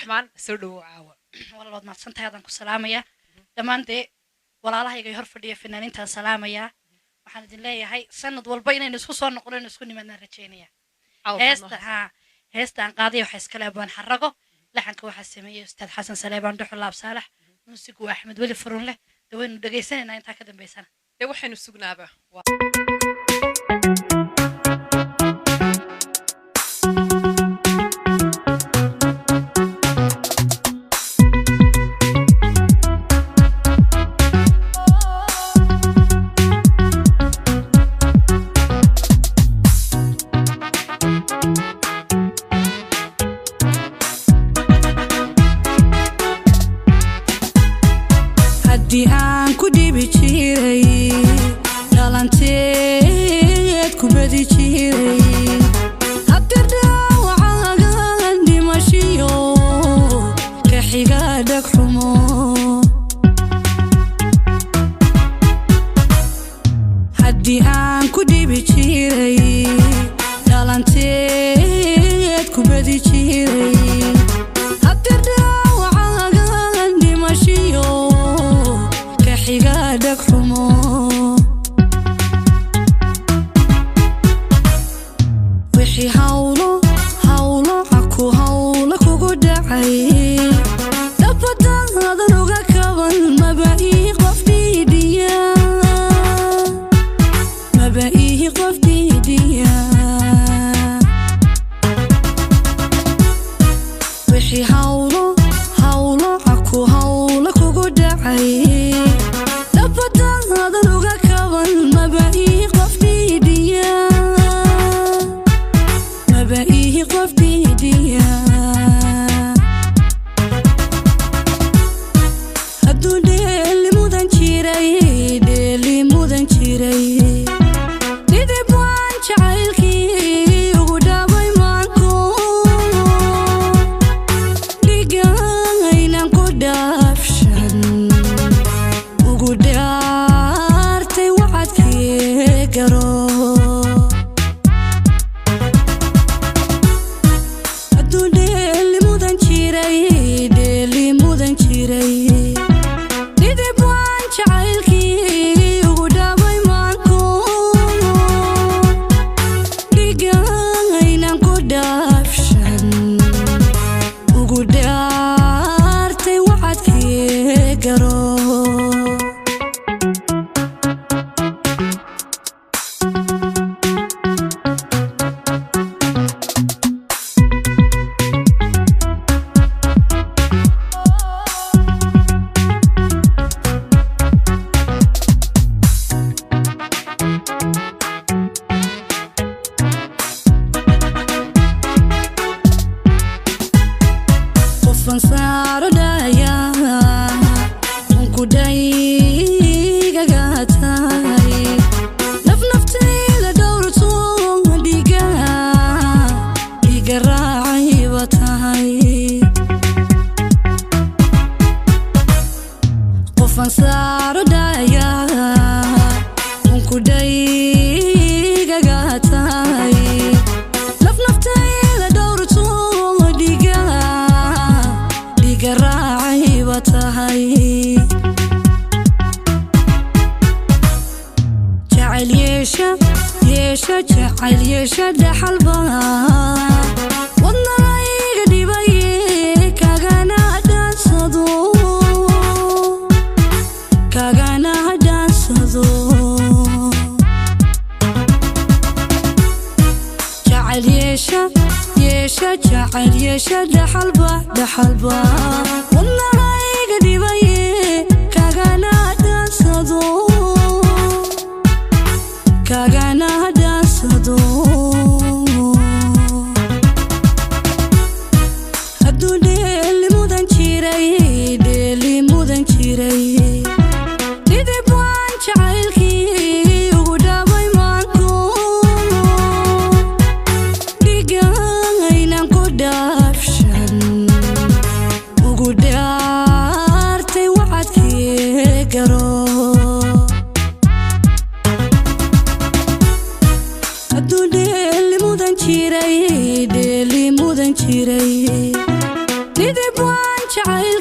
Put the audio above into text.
Cabdiraxmaan, soo dhowow caawa. Walaalood, mahadsantahay, adaan ku salaamaya. Dhammaan dee walaalahayga hor fadhiya fanaaniintaan salaamaya. Waxaan idin leeyahay sanad walba inaynu isku soo noqono, inaynu isku nimaadnaan rajeynaya. Caawa. Heesta haa, heesta aan qaadaya waxaa iskale Abwaan Xarago, laxanka waxaa sameeyey Ustaad Xasan Saleebaan Dhuxul Laab Saalax, muusigu waa Axmed Weli Furunleh. Dee waynu dhegaysanaynaa intaa ka dambaysana. Dee waxaynu sugnaaba waa Haddii aan ku dhibi jiray, dhalanteed ku badi jiray, haddii dhaawacaagan dhimashiyo ka xiga dhag xumo. Haddii aan ku dhibi jiray, dhalanteed ku badi jiray, haddii dhaawacaagan dhimashiyo ka xiga dhag xumo. Wixii hawlo hawlo aku hawlo kugu dhacay, dhabadaadan uga kaban, maba ii qof dhiidhiya, maba ii qof dhiidhiya. Wixii hawlo hawlo aku hawlo kugu dhacay, dhabadaadan uga kaban, maba ii qof dhiidhiya, maba ii qof dhiidhiya. Hadduu dheeli mudan jiray, dheeli mudan jiray, dhidib waan jacaylkii ugu dhaabay maanku, dhigaynan ku dhaafshan ugu dhaartay wacadkii garo. Hadduu dheeli mudan jiray, dheeli mudan jiray, dhidib waan jacaylkii ugu dhaabay maanku, dhigaynan ku dhaafshan ugu dhaartay wacadkii garo. Qofan saaro dhaya unku dhaygaga tahay, naf naftayda dhowrto, dhiga dhiga raacayba tahay. Qofan saaro dhaya unku dhaygaga tahay, naf naftayda dhowrto, dhiga dhiga raacayba tahay. Jacayl yeesha yeesha, jacayl yeesha, dhaxalba wadnahayga dhibaye, kagana dhaansado, kagana dhaansado. Jacayl yeesha yeesha, jacayl yeesha, dhaxalba dhaxalba wadnahayga dhibaye, kagana dhaansado, kagana dhaansado. Hadduu dheeli mudan jiray, dheeli mudan jiray, dhidib waan jacaylkii ugu dhaabay maanku, dhigaynan ku dhaafshan ugu dhaartay wacadkii garo. Hadduu dheeli mudan jiray, dheeli mudan jiray. Dhidib waan jacayl.